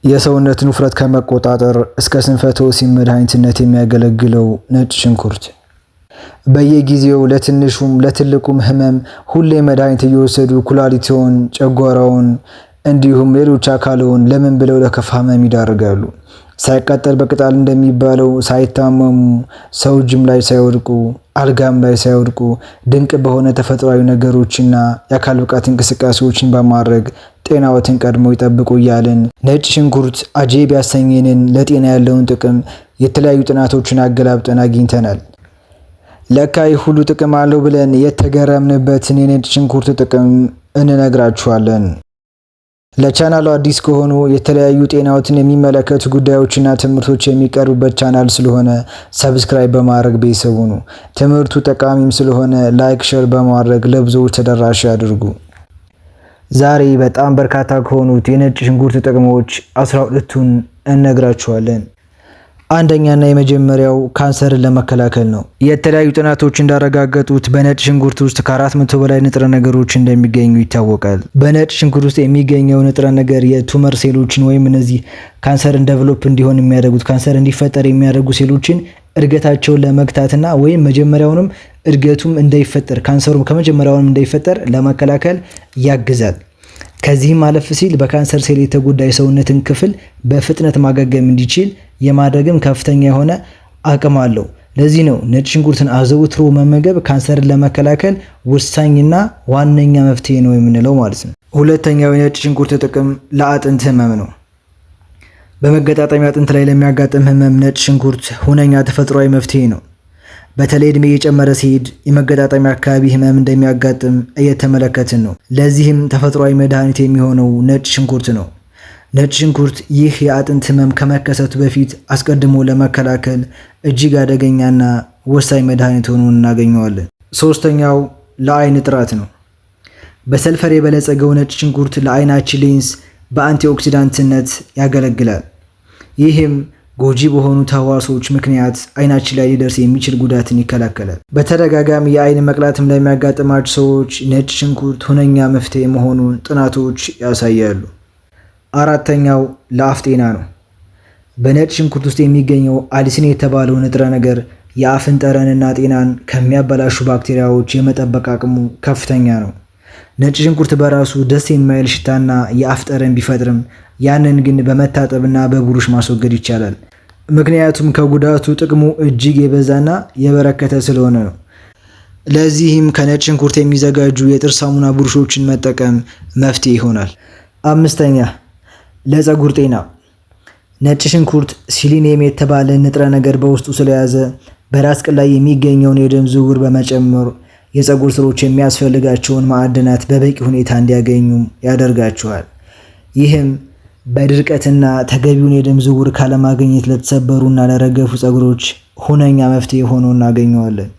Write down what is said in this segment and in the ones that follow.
የሰውነትን ውፍረት ከመቆጣጠር እስከ ስንፈተ ወሲብ መድኃኒትነት የሚያገለግለው ነጭ ሽንኩርት። በየጊዜው ለትንሹም ለትልቁም ህመም ሁሌ መድኃኒት እየወሰዱ ኩላሊትዎን፣ ጨጓራውን እንዲሁም ሌሎች አካልዎን ለምን ብለው ለከፋ ህመም ይዳርጋሉ። ሳይቃጠል በቅጠል እንደሚባለው ሳይታመሙ፣ ሰው እጅም ላይ ሳይወድቁ፣ አልጋም ላይ ሳይወድቁ ድንቅ በሆነ ተፈጥሯዊ ነገሮችና የአካል ብቃት እንቅስቃሴዎችን በማድረግ ጤናዎትን ቀድሞ ይጠብቁ እያልን ነጭ ሽንኩርት አጄብ ያሰኘንን ለጤና ያለውን ጥቅም የተለያዩ ጥናቶችን አገላብጠን አግኝተናል። ለካ ይህ ሁሉ ጥቅም አለው ብለን የተገረምንበትን የነጭ ሽንኩርት ጥቅም እንነግራችኋለን። ለቻናሉ አዲስ ከሆኑ የተለያዩ ጤናዎትን የሚመለከቱ ጉዳዮችና ትምህርቶች የሚቀርቡበት ቻናል ስለሆነ subscribe በማድረግ ቤተሰብ ሁኑ። ትምህርቱ ጠቃሚም ስለሆነ like፣ share በማድረግ ለብዙዎች ተደራሽ ያድርጉ። ዛሬ በጣም በርካታ ከሆኑት የነጭ ሽንኩርት ጥቅሞች 12ቱን እነግራችኋለን። አንደኛና የመጀመሪያው ካንሰርን ለመከላከል ነው። የተለያዩ ጥናቶች እንዳረጋገጡት በነጭ ሽንኩርት ውስጥ ከ400 በላይ ንጥረ ነገሮች እንደሚገኙ ይታወቃል። በነጭ ሽንኩርት ውስጥ የሚገኘው ንጥረ ነገር የ tumor ሴሎችን ወይም እነዚህ ካንሰርን develop እንዲሆን የሚያደርጉት፣ ካንሰር እንዲፈጠር የሚያደርጉ ሴሎችን እድገታቸውን ለመግታትና ወይም መጀመሪያውንም እድገቱም እንዳይፈጠር፣ ካንሰሩም ከመጀመሪያውንም እንዳይፈጠር ለመከላከል ያግዛል። ከዚህም አለፍ ሲል በካንሰር ሴል የተጎዳ የሰውነትን ክፍል በፍጥነት ማገገም እንዲችል የማድረግም ከፍተኛ የሆነ አቅም አለው። ለዚህ ነው ነጭ ሽንኩርትን አዘውትሮ መመገብ ካንሰርን ለመከላከል ወሳኝና ዋነኛ መፍትሄ ነው የምንለው ማለት ነው። ሁለተኛው የነጭ ሽንኩርት ጥቅም ለአጥንት ህመም ነው። በመገጣጠሚያ አጥንት ላይ ለሚያጋጥም ህመም ነጭ ሽንኩርት ሁነኛ ተፈጥሯዊ መፍትሄ ነው። በተለይ እድሜ እየጨመረ ሲሄድ የመገጣጠሚያ አካባቢ ህመም እንደሚያጋጥም እየተመለከትን ነው። ለዚህም ተፈጥሯዊ መድኃኒት የሚሆነው ነጭ ሽንኩርት ነው። ነጭ ሽንኩርት ይህ የአጥንት ህመም ከመከሰቱ በፊት አስቀድሞ ለመከላከል እጅግ አደገኛና ወሳኝ መድኃኒት ሆኖ እናገኘዋለን። ሶስተኛው ለአይን ጥራት ነው። በሰልፈር የበለጸገው ነጭ ሽንኩርት ለአይናችን ሌንስ በ antioxidant ነት ያገለግላል። ይህም ጎጂ በሆኑ ተህዋሶች ምክንያት አይናችን ላይ ሊደርስ የሚችል ጉዳትን ይከላከላል። በተደጋጋሚ የአይን መቅላትም ለሚያጋጥማቸው ሰዎች ነጭ ሽንኩርት ሁነኛ መፍትሄ መሆኑን ጥናቶች ያሳያሉ። አራተኛው ለአፍ ጤና ነው። በነጭ ሽንኩርት ውስጥ የሚገኘው allicin የተባለው ንጥረ ነገር የአፍን ጠረንና ጤናን ከሚያበላሹ ባክቴሪያዎች የመጠበቅ አቅሙ ከፍተኛ ነው። ነጭ ሽንኩርት በራሱ ደስ የማይል ሽታና የአፍ ጠረን ቢፈጥርም ያንን ግን በመታጠብና በብሩሽ ማስወገድ ይቻላል። ምክንያቱም ከጉዳቱ ጥቅሙ እጅግ የበዛና የበረከተ ስለሆነ ነው። ለዚህም ከነጭ ሽንኩርት የሚዘጋጁ የጥርስ ሳሙና ብሩሾችን መጠቀም መፍትሄ ይሆናል። አምስተኛ፣ ለፀጉር ጤና። ነጭ ሽንኩርት ሲሊኒየም የተባለ ንጥረ ነገር በውስጡ ስለያዘ በራስ ቅል ላይ የሚገኘውን የደም ዝውውር በመጨመር የፀጉር ስሮች የሚያስፈልጋቸውን ማዕድናት በበቂ ሁኔታ እንዲያገኙ ያደርጋቸዋል። ይህም በድርቀትና ተገቢውን የደም ዝውውር ካለማግኘት ለተሰበሩና ለረገፉ ፀጉሮች ሁነኛ መፍትሄ ሆኖ እናገኘዋለን።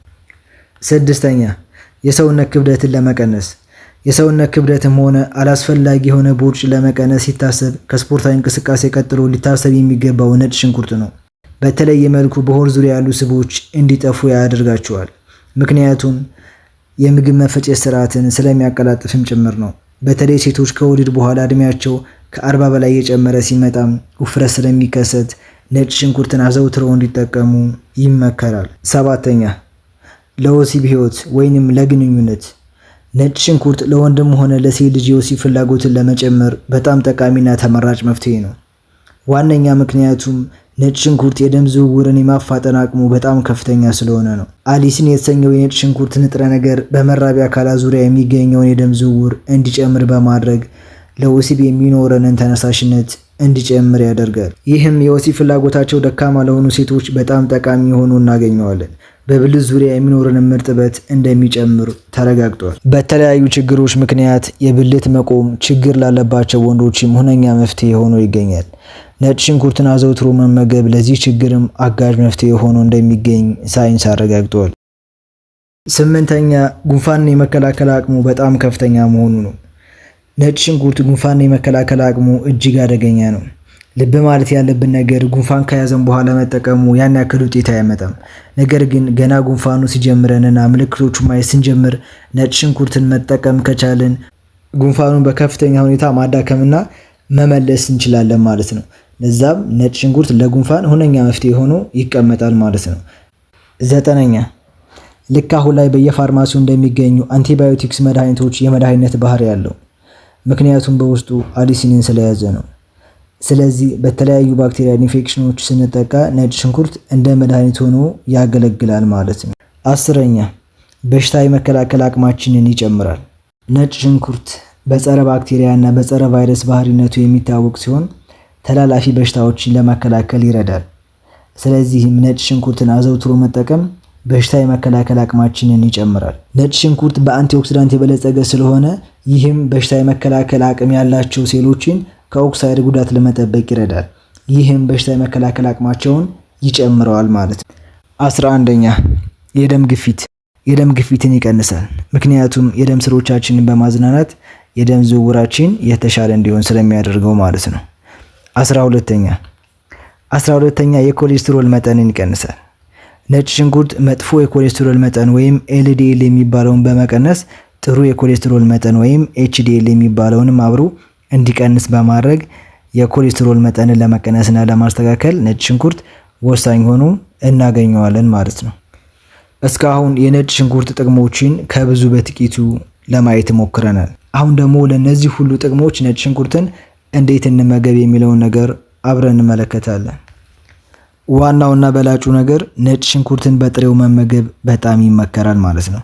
ስድስተኛ፣ የሰውነት ክብደትን ለመቀነስ። የሰውነት ክብደትም ሆነ አላስፈላጊ የሆነ ቦርጭ ለመቀነስ ሲታሰብ ከስፖርታዊ እንቅስቃሴ ቀጥሎ ሊታሰብ የሚገባው ነጭ ሽንኩርት ነው። በተለየ መልኩ በሆድ ዙሪያ ያሉ ስቦች እንዲጠፉ ያደርጋቸዋል። ምክንያቱም የምግብ መፈጨት ስርዓትን ስለሚያቀላጥፍም ጭምር ነው። በተለይ ሴቶች ከወሊድ በኋላ እድሜያቸው ከ40 በላይ እየጨመረ ሲመጣም ውፍረት ስለሚከሰት ነጭ ሽንኩርትን አዘውትረው እንዲጠቀሙ ይመከራል። ሰባተኛ፣ ለወሲብ ህይወት ወይንም ለግንኙነት። ነጭ ሽንኩርት ለወንድም ሆነ ለሴት ልጅ የወሲብ ፍላጎትን ለመጨመር በጣም ጠቃሚና ተመራጭ መፍትሄ ነው። ዋነኛ ምክንያቱም ነጭ ሽንኩርት የደም ዝውውርን የማፋጠን አቅሙ በጣም ከፍተኛ ስለሆነ ነው። allicin የተሰኘው የነጭ ሽንኩርት ንጥረ ነገር በመራቢያ አካላት ዙሪያ የሚገኘውን የደም ዝውውር እንዲጨምር በማድረግ ለወሲብ የሚኖረንን ተነሳሽነት እንዲጨምር ያደርጋል። ይህም የወሲብ ፍላጎታቸው ደካማ ለሆኑ ሴቶች በጣም ጠቃሚ ሆኖ እናገኘዋለን። በብልት ዙሪያ የሚኖረንም እርጥበት እንደሚጨምር ተረጋግጧል። በተለያዩ ችግሮች ምክንያት የብልት መቆም ችግር ላለባቸው ወንዶችም ሁነኛ መፍትሄ ሆኖ ይገኛል። ነጭ ሽንኩርትን አዘውትሮ መመገብ ለዚህ ችግርም አጋዥ መፍትሄ ሆኖ እንደሚገኝ ሳይንስ አረጋግጧል። ስምንተኛ፣ ጉንፋንን የመከላከል አቅሙ በጣም ከፍተኛ መሆኑ ነው። ነጭ ሽንኩርት ጉንፋን የመከላከል አቅሙ እጅግ አደገኛ ነው። ልብ ማለት ያለብን ነገር ጉንፋን ከያዘን በኋላ መጠቀሙ ያን ያክል ውጤት አያመጣም። ነገር ግን ገና ጉንፋኑ ሲጀምረንና ምልክቶቹ ማየት ስንጀምር ነጭ ሽንኩርትን መጠቀም ከቻልን ጉንፋኑን በከፍተኛ ሁኔታ ማዳከምና መመለስ እንችላለን ማለት ነው። ለዛም ነጭ ሽንኩርት ለጉንፋን ሁነኛ መፍትሄ ሆኖ ይቀመጣል ማለት ነው። ዘጠነኛ፣ ልክ አሁን ላይ በየፋርማሲው እንደሚገኙ አንቲባዮቲክስ መድኃኒቶች የመድኃኒትነት ባህሪ ያለው፣ ምክንያቱም በውስጡ allicin ን ስለያዘ ነው። ስለዚህ በተለያዩ ባክቴሪያ ኢንፌክሽኖች ስንጠቃ ነጭ ሽንኩርት እንደ መድኃኒት ሆኖ ያገለግላል ማለት ነው። 10ኛ፣ በሽታ የመከላከል አቅማችንን ይጨምራል። ነጭ ሽንኩርት በጸረ ባክቴሪያ እና በጸረ ቫይረስ ባህሪነቱ የሚታወቅ ሲሆን ተላላፊ በሽታዎችን ለመከላከል ይረዳል። ስለዚህም ነጭ ሽንኩርትን አዘውትሮ መጠቀም በሽታ የመከላከል አቅማችንን ይጨምራል። ነጭ ሽንኩርት በ antioxidant የበለጸገ ስለሆነ ይህም በሽታ የመከላከል አቅም ያላቸው ሴሎችን ከኦክሳይድ ጉዳት ለመጠበቅ ይረዳል። ይህም በሽታ የመከላከል አቅማቸውን ይጨምረዋል ማለት ነው። 11ኛ፣ የደም ግፊት። የደም ግፊትን ይቀንሳል። ምክንያቱም የደም ስሮቻችንን በማዝናናት የደም ዝውውራችን የተሻለ እንዲሆን ስለሚያደርገው ማለት ነው። 12ኛ፣ 12ኛ፣ የኮሌስትሮል መጠንን ይቀንሳል። ነጭ ሽንኩርት መጥፎ የኮሌስትሮል መጠን ወይም LDL የሚባለውን በመቀነስ ጥሩ የኮሌስትሮል መጠን ወይም HDL የሚባለውንም አብሮ እንዲቀንስ በማድረግ የኮሌስትሮል መጠንን ለመቀነስና ለማስተካከል ነጭ ሽንኩርት ወሳኝ ሆኖ እናገኘዋለን ማለት ነው። እስካሁን የነጭ ሽንኩርት ጥቅሞችን ከብዙ በጥቂቱ ለማየት ሞክረናል። አሁን ደግሞ ለእነዚህ ሁሉ ጥቅሞች ነጭ ሽንኩርትን እንዴት እንመገብ የሚለውን ነገር አብረን እንመለከታለን። ዋናውና በላጩ ነገር ነጭ ሽንኩርትን በጥሬው መመገብ በጣም ይመከራል ማለት ነው።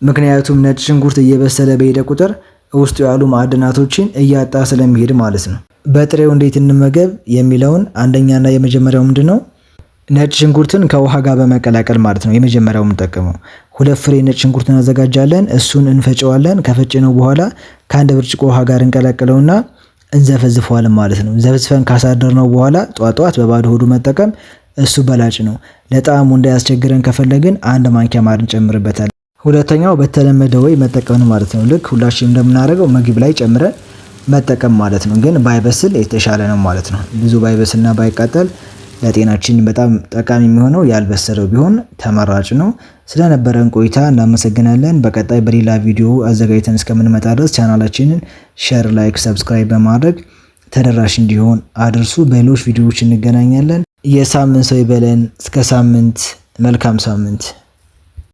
ምክንያቱም ነጭ ሽንኩርት እየበሰለ በሄደ ቁጥር ውስጡ ያሉ ማዕድናቶችን እያጣ ስለሚሄድ ማለት ነው። በጥሬው እንዴት እንመገብ የሚለውን አንደኛና የመጀመሪያው ምንድን ነው? ነጭ ሽንኩርትን ከውሃ ጋር በመቀላቀል ማለት ነው። የመጀመሪያው የምንጠቀመው 2 ፍሬ ነጭ ሽንኩርት እናዘጋጃለን። እሱን እንፈጨዋለን። ከፈጨነው በኋላ ከአንድ ብርጭቆ ውሃ ጋር እንቀላቅለውና እንዘፈዝፈዋለን ማለት ነው። ዘፍዝፈን ካሳደርነው በኋላ ጧት ጧት በባዶ ሆዱ መጠቀም እሱ በላጭ ነው። ለጣዕሙ እንዳያስቸግረን ከፈለግን አንድ ማንኪያ ማር እንጨምርበታለን። ሁለተኛው በተለመደ ወይ መጠቀም ማለት ነው። ልክ ሁላችንም እንደምናደርገው ምግብ ላይ ጨምረን መጠቀም ማለት ነው። ግን ባይበስል የተሻለ ነው ማለት ነው። ብዙ ባይበስልና ባይቃጠል ለጤናችን በጣም ጠቃሚ የሚሆነው ያልበሰለው ቢሆን ተመራጭ ነው። ስለነበረን ቆይታ እናመሰግናለን። በቀጣይ በሌላ ቪዲዮ አዘጋጅተን እስከምንመጣ ድረስ ቻናላችንን share፣ like፣ subscribe በማድረግ ተደራሽ እንዲሆን አድርሱ። በሌሎች ቪዲዮዎች እንገናኛለን። የሳምንት ሰው ይበለን። እስከ ሳምንት፣ መልካም ሳምንት።